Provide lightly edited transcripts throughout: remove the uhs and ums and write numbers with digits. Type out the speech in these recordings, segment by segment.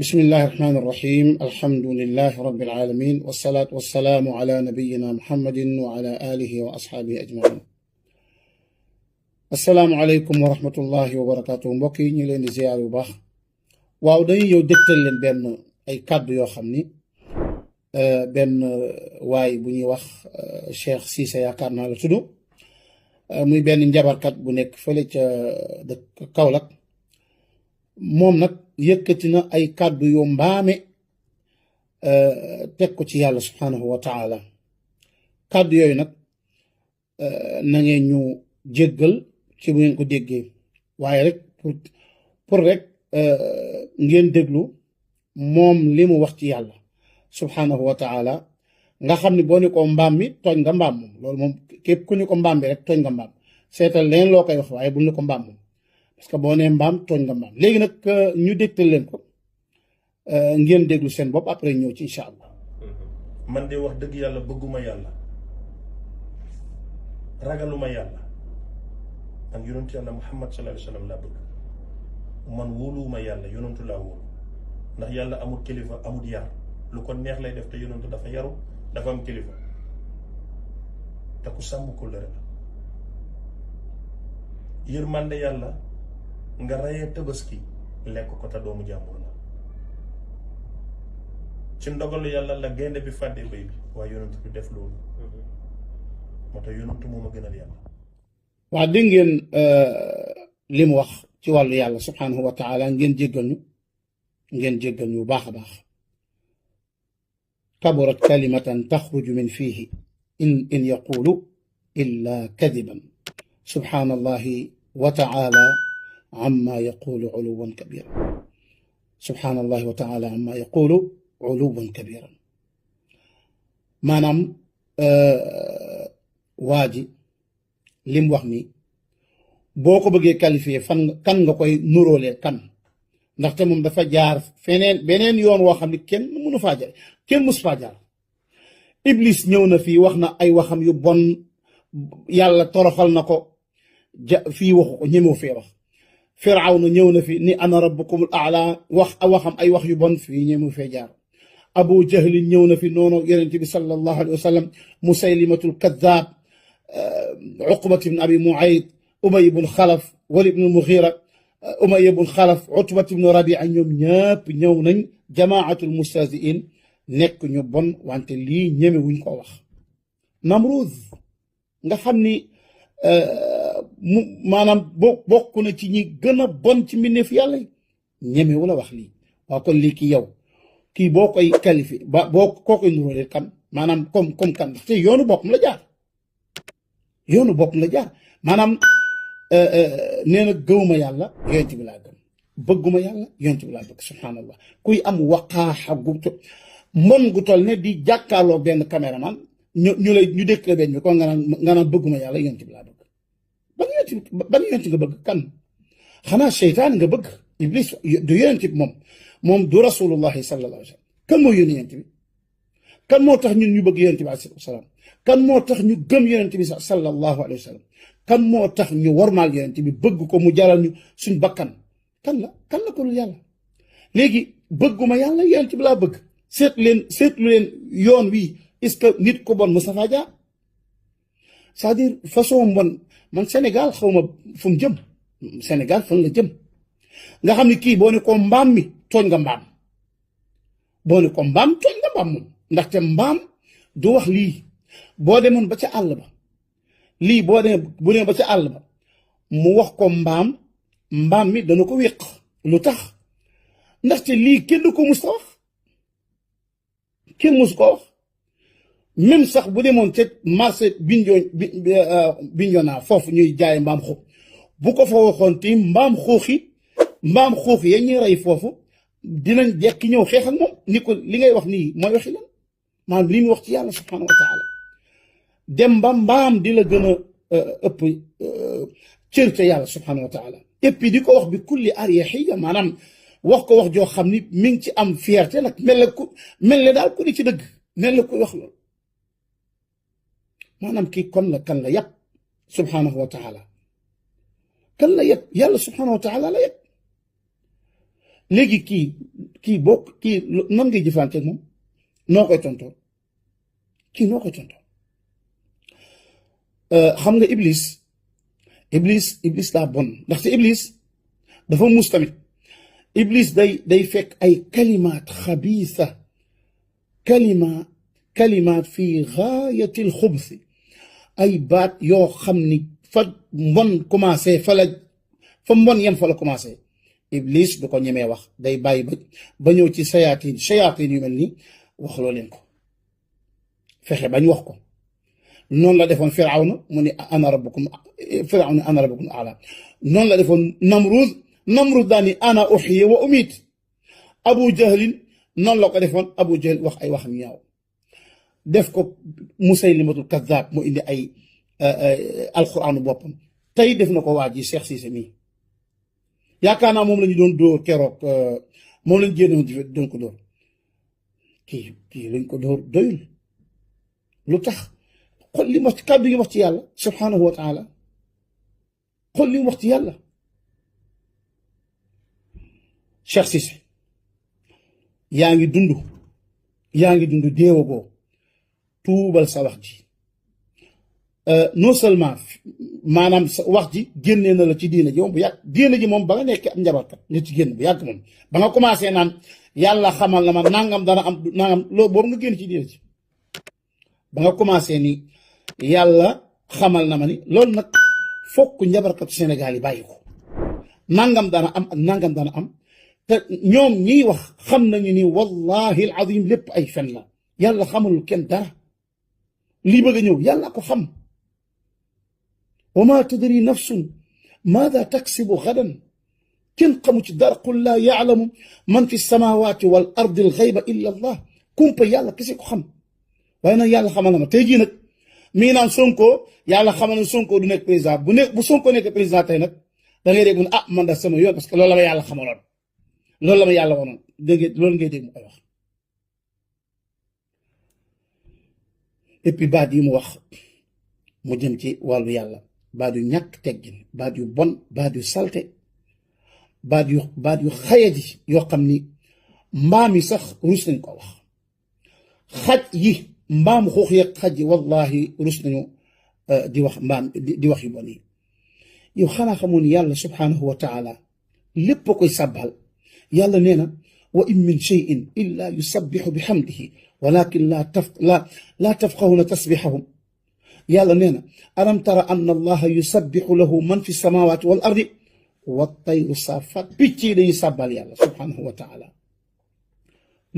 بسم الله الرحمن الرحيم الحمد لله رب العالمين والصلاة والسلام على نبينا محمد وعلى آله وأصحابه أجمعين السلام عليكم ورحمة الله وبركاته mbokk yi ñu leen di ziyaar bu baax waaw dañuy ñëw dégtal leen benn ay kàddu yoo xam ni benn waay bu ñuy wax Cheikh Cissé yaakaar naa la tudd muy benn njabarkat bu nekk fële ca dëkk Kaolack moom nag yëkkati na ay kàddu yu mbaame teg ko ci yàlla subhanahu wa taala kàddu yooyu nag na ngeen ñu jéggal ci bu ngeen ko déggee waaye rek pour rek ngeen déglu moom li mu wax ci yàlla subhanahu wa taala nga xam ni boo ni ko mbaam mi tooñ nga mbaam moom loolu moom képp ku ni ko mbaam bi rek tooñ nga mbaam seetal leen loo koy wax waaye bu ni ko mbaam moom parce que boo nee mbaam tooñ nga mbaam léegi nag ñu dégtal leen ko ngeen déglu seen bopp après ñëw ci incha allah. man de wax dëgg yàlla bëgguma yàlla ragaluma yàlla man yonentu yàlla Muhammad sallallahu alayhi wa sallam laa bëgg man wóoluwuma yàlla yonentu laa wóolu ndax yàlla amul kilifa amul yar lu ko neex lay def te yonentu dafa yaru dafa am kilifa te ku sàmm ko la yërmande yàlla nga rayee tabaski lekk ko te doomu jàmbur la ci ndogalu yàlla la gaynde bi fàddee béy bi waaye yonent bi def loolu moo tax yonent moo ma gënal yàlla. waa dégg ngeen li mu wax ci wàllu yàlla subhanahu wa taala ngeen jéggal ñu bu baax a baax kaburat kalimatan taxruju min fiihi in yaqulu illa kadiban subhanallahi wa taala amma yaqulu uluwan kabiran subhanallahi wa taala amma yaqulu uluwan kabiran maanaam waa ji lim wax ni boo ko bëggee qualifier kan nga koy nuróolee kan ndaxte moom dafa jaar beneen yoon woo xam ne kenn mënu faa jaar kenn mësu faa jaar Iblis ñëw na fii wax na ay waxam yu bon yàlla toroxal na ko fii waxu ko ñemewu fee wax Firawna ñëw na fi ni ana rabbukumul a'la waxam ay wax yu bon fii ñemewu fee jaar Abu Jahlin ñëw na fi noonu yonent bi sallallahu alayhi wa sallam Musaylimatul kaddaab Uqbat ibn Abi Mu'ayt Ubay ibn Xalaf Walid ibn Mughira Umayya ibn Xalaf Utbat ibn Rabi'a ñoom ñëpp ñëw nañ jamaatul mustahzi'in nekk ñu bon wante lii ñeme wuñ ko wax Namrud nga xam ni maanaam bokk na ci ñi gën a bon ci mbindeef yàlla ñeme wala wax lii waaw kon lii kii yow kii boo koy qualifié boo koo koy nuróole kan maanaam comme kan ndaxte yoonu boppam la jaar maanaam nee na gëwuma yàlla yonent bi laa gëm bëgguma yàlla yonent bi laa bëgg subhanallah kuy am waqaaxa gu mbon gu toll ne di jàkkaarloo benn caméraman ñu dékk la benn bi kon nga naan bëgguma yàlla yonent bi laa bëgg ban yonent nga bëgg kan xanaa seytaan nga bëgg iblis du yonent bi moom du rasulullahi sallallahu alayhi wa sallam kan moo yónni yonent bi kan moo tax ñun ñu bëgg yonent bi alayhi salaam kan moo tax ñu gëm yonent bi sallallahu alayhi wa sallam kan moo tax ñu warmaal yonent bi bëgg ko mu jaral ñu suñ bakkan kan la ko dul yàlla léegi bëgguma yàlla yonent bi laa bëgg seetlu leen yoon wi est-ce que nit ko bon Moustapha Dia c'est-à-dire façon bon man Sénégal xaw ma fu mu jëm Sénégal fan la jëm nga xam ne kii boo ne ko mbaam mi tooñ nga mbaam boo ne ko mbaam tooñ nga mbaam moom ndaxte mbaam du wax lii boo demoon ba ca àll ba lii bu demee ba ca àll ba mu wax ko mbaam mi dana ko wéq lu tax ndaxte lii kenn du ko mus wax kenn mus ko wax même sax bu demoon ca marché Bignona foofu ñuy jaay mbaam xuux bu ko fa waxoon te mbaam xuux ya ñuy rey foofu dinañ jekki ñëw xeex ak moom ni ko li ngay wax nii mooy waxi lan maanaam li muy wax ci yàlla subhanahu wa taala dem ba mbaam di la gën a ëpp cër ca yàlla subhanahu wa taala et puis di ko wax bi kulli aryahiya maanaam wax ko wax joo xam ni mi ngi ci am fierté nag mel ne daal ku ni ci dëgg mel la koy wax loolu maanaam kii kon la kan la yàpp subhanahu wa taala kan la yàpp yàlla subhanahu wa taala la yàpp léegi kii kii bokk kii nan ngay jëflanteeg moom noo koy tontoo kii noo koy tontoo xam nga iblis daa bon ndaxte iblis dafa mus tamit iblis day fekk ay kalimaat xabiisa kalimaat fi gaayati alxubsi ay baat yoo xam ni fa mbon commencé fa mbon yem fa la commencé iblis du ko ñemee wax day bàyyi ba ñëw ci sayaatin yu mel nii waxloo leen ko fexe bañ wax ko noonu la defoon firawna mu ni ana rabbukum ala noonu la defoon namrud daani ana uxyi wa umiit abu jahlin noonu la ko defoon abu jahl wax ay wax ñaaw def ko musaylimatul kazzab mu indi ay alquraanu boppam tey def na ko waa ji Cheikh Cissé mii yaakaar naa moom la ñu doon dóor keroog moom lañ génnoon doon ko dóor kii lañ ko dóor doyul lu tax xol li mu wax ci kàddu yi wax ci yàlla subhanahu wa taala xol li mu wax ci yàlla Cheikh Cissé yaa ngi dund déewagoo tuubal sa wax ji non seulement maanaam sa wax ji génnee na la ci diina ji moom bu yàgg diina ji moom ba nga nekk am njabarkat nga ci génn bu yàgg moom ba nga commencé naan yàlla xamal na ma nangam dana am nangam loolu boobu nga génn ci diina ji ba nga commencé ni yàlla xamal na ma ni loolu nag fokk njabarkatu Sénégal yi bàyyi ko nangam dana am ak nangam dana am te ñoom ñiy wax xam nañu ni wallahi al azim lépp ay fen la yàlla xamalul kenn dara lii bëgg a ñëw yàlla ko xam wa ma tadri nafsun maada taksibu gadan kenn xamu ci dara qul laa yaalamu man fi samawati wal ardi al xayba illa allah kumpa yàlla kese ko xam waaye nag yàlla xamal na ma tey jii nag mii naan Sonko yàlla xamal na Sonko du nekk président bu Sonko nekk président tey nag da ngay dégg mu ne ah man da sama yoon parce que loolu la ma yàlla xamaloon loolu la ma yàlla wanoon dégg loolu ngay dégg mu koy wax et puis baat yi mu wax mu jëm ci wàllu yàlla baat yu ñàkk teggin baat yu bon baat yu salte baat yu xayadi yoo xam ni mbaam yi sax rus nañ ko wax xaj yi mbaam xuux yeeg xaj yi wallahi rus nañu di wax mbaam di wax yu bon yi yow xanaa xamoon yàlla subhanahu wa taala lépp a koy sàbbal yàlla nee na wa in min cheyin illa yusabbixu bi xamdihi walakin laa tafqahuna tasbixahum yàlla nee na alam tara anna allaha yusabbixu lahu man fi samawati wal ardi wa tayru saafat picc yi dañuy sàbbal yàlla subhanahu wa taala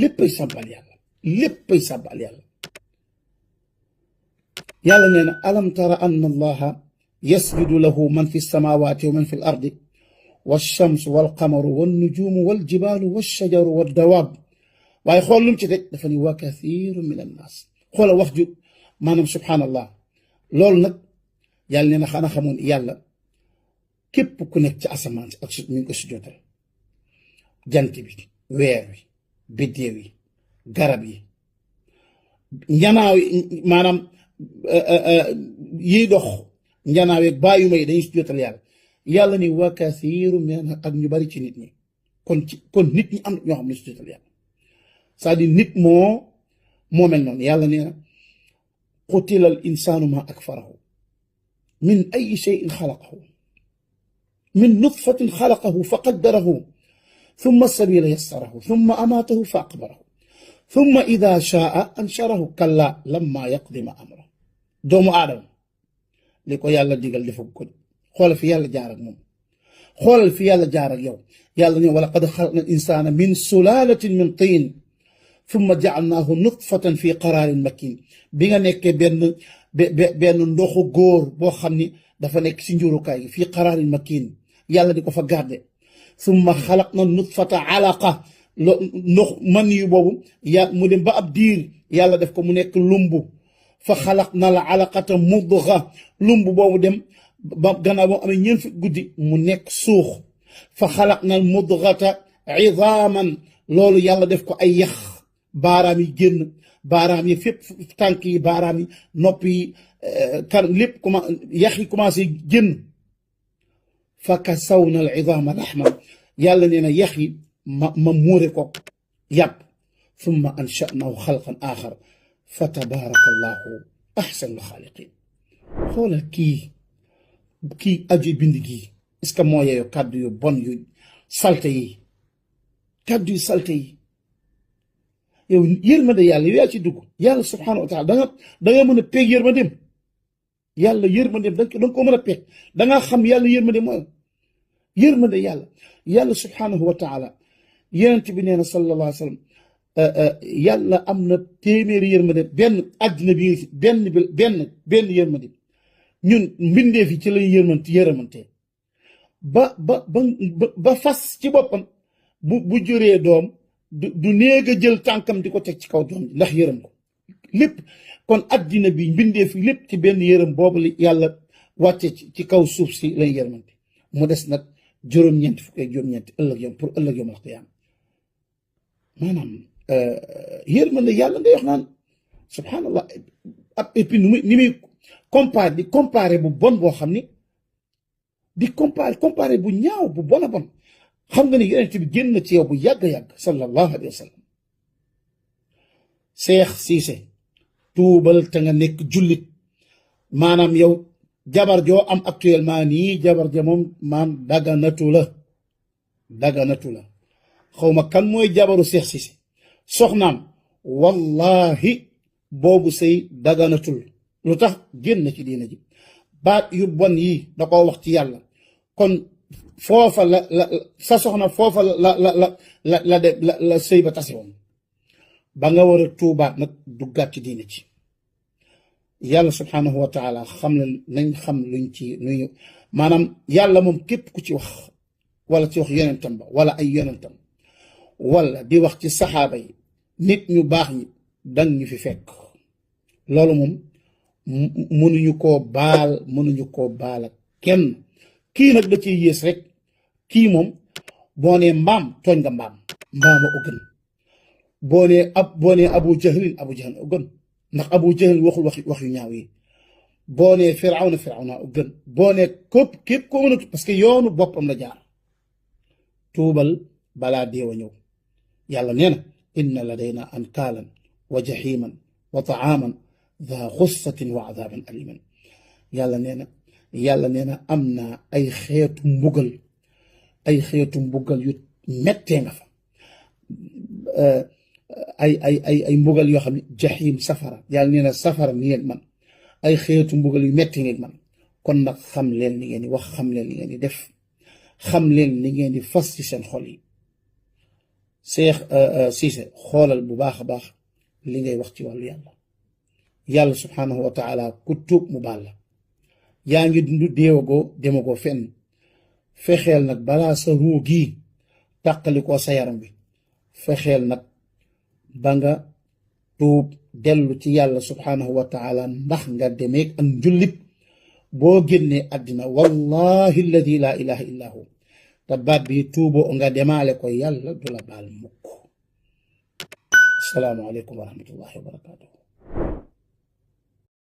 léppay sàbbal yàlla léppay sàbbal yàlla yàlla nee na alam tara anna allaha yasjudu lahu man fi samawati wa man fi l ardi والشمس والقمر والنجوم والجبال والشجر والدواب waaye xool lu mu ci teg dafa ni wa kathiru min annaas xoola wax ju maanaam subhanallah loolu nag yàlla nee na xanaa xamoon yàlla képp ku nekk ci asamaan si ak suuf mi ngi ko si jotal jant bi weer wi biddéew yi garab yi njanaaw yi maanaam yiy dox njanaaw yeeg bàyyuma yi dañuy si jotal yàlla ni wa kathiru min ak ñu bari ci nit ñi kon nit ñi am ñoo xam ne si jotal yàlla c'est-à-dire nit moo mel noonu yàlla nee na qutila al insanu ma akfarahu min ay cheyin xalaqahu min nutfatin xalaqahu fa qaddarahu thumma sabila yassarahu thumma amaatahu fa aqbarahu thumma ida shaa ansharahu kalla lamma yaqdi ma amra doomu aadama li ko yàlla digal defu ko xoolal fi yàlla jaar ak moom xoolal fi yàlla jaar ak yow yàlla ne wala qad xalaqna al insana min sulalatin min tiin thumma jaalnaahu nutfatan fi qaraarin makin bi nga nekkee benn ndoxu góor boo xam ni dafa nekk si njurukaay gi fii qaraarin makin yàlla di ko fa garde thumma xalaqna nutfata alaqa ndox man yu boobu mu dem ba ab diir yàlla def ko mu nekk lumbu fa xalaqna al alaqata mudga lumbu boobu dem ba gannaaw boo amee ñeent fi guddi mu nekk suux fa xalaqna al mudgata idaaman loolu yàlla def ko ay yax baaraam yi génn baaraam yi fépp tànk yi baaraam yi nopp yi kan lépp yax yi commencé génn fa kasawna al idaama laxman yàlla nee na yax yi ma muure ko yàpp thumma ansha'nahu xalqan axar fa tabaraka allahu ahsanul xaaliqin. xoolal kii aji bind gii est-ce que moo yeeyoo kàddu yu bon yu salte yi kàddu yu salte yi. yow yërmande yàlla yow yaa ci dugg yàlla subhanahu wa taala da nga mën a peeg yërmandeem yàlla yërmandeem da nga ko mën a peeg da nga xam yàlla yërmande mooy yërmande yàlla subhanahu wa taala yonent bi nee na sallallahu alayhi wa sallam yàlla am na téeméeri yërmande benn àddina bi benn yërmande ñun mbindeef yi ci lay yërmante ba fas ci boppam bu juree doom du néeg a jël tànkam di ko teg ci kaw doom ndax yërëm ko lépp kon àddina bi mbindeef yi lépp ci benn yërëm boobu li yàlla wàcce ci kaw suuf si lay yërmante mu des nag juróom-ñeent fukk ak juróom-ñeent ëllëg yom pour ëllëg yom al qiyaam maanaam yërmande yàlla ngay wax naan subhanallah ab et puis ni muy comparé bu bon boo xam ni di comparé bu ñaaw bu bon a bon xam nga ni yonent bi génn na ci yow bu yàgg-yàgg sallallahu alayhi wa sallam. Cheikh Cissé tuubal te nga nekk jullit maanaam yow jabar joo am actuellement nii jabar ja moom maam daganatu la xaw ma kan mooy jabaru Cheikh Cissé soxnaam wallahi boobu sëy daganatul lu tax génn ci diina ji baat yu bon yi da koo wax ci yàlla kon foofa la sa soxna foofa la sëy ba tase woon ba nga war a tuubaat nag duggaat ci diina ci yàlla subhanahu wa taala xam ne nañ xam luñ maanaam yàlla moom képp ku ci wax wala ci wax yonentam ba wala ay yonentam wala di wax ci saxaaba yi nit ñu baax ñi dang ñu fi fekk loolu moom mënuñu koo baal ak kenn kii nag da ciy yées rek kii moom boo nee mbaam tooñ nga mbaama o gën boo nee abu jahlin o gën ndax abu jahlin waxul wax yu ñaaw yi boo nee firawna o gën boo nee képp ko mën a parce que yoonu boppam la jaar tuubal balaa deewa ñëw yàlla nee na inna ladayna ankaalan wa jaximan wa taaman daa xussatin wa adaaban aliman yàlla nee na am na ay xeetu mbugal yu mettee nga fa ay mbugal yoo xam ne jaxiim safara yàlla nee na safara ni ngeen man ay xeetu mbugal yu mettee ngeen man kon nag xam leen li ngeen di wax xam leen li ngeen di def xam leen li ngeen di fas ci seen xol yi Cheikh Cissé xoolal bu baax a baax li ngay wax ci wàllu yàlla subhanahu wa taala ku tuub mu baal la yaa ngi dund demagoo fenn fexeel nag balaa sa ruu gii tàqalikoo sa yaram bi fexeel nag ba nga tuub dellu ci yàlla subhanahu wa taala ndax nga demeeg ak njullit boo génnee àddina wallahi alladi la ilaha illa hu te baat bi tuuboo nga demaale ko yàlla du la baal mukk. Assalaamu aleykum wa rahmatullahi wa barakatuh.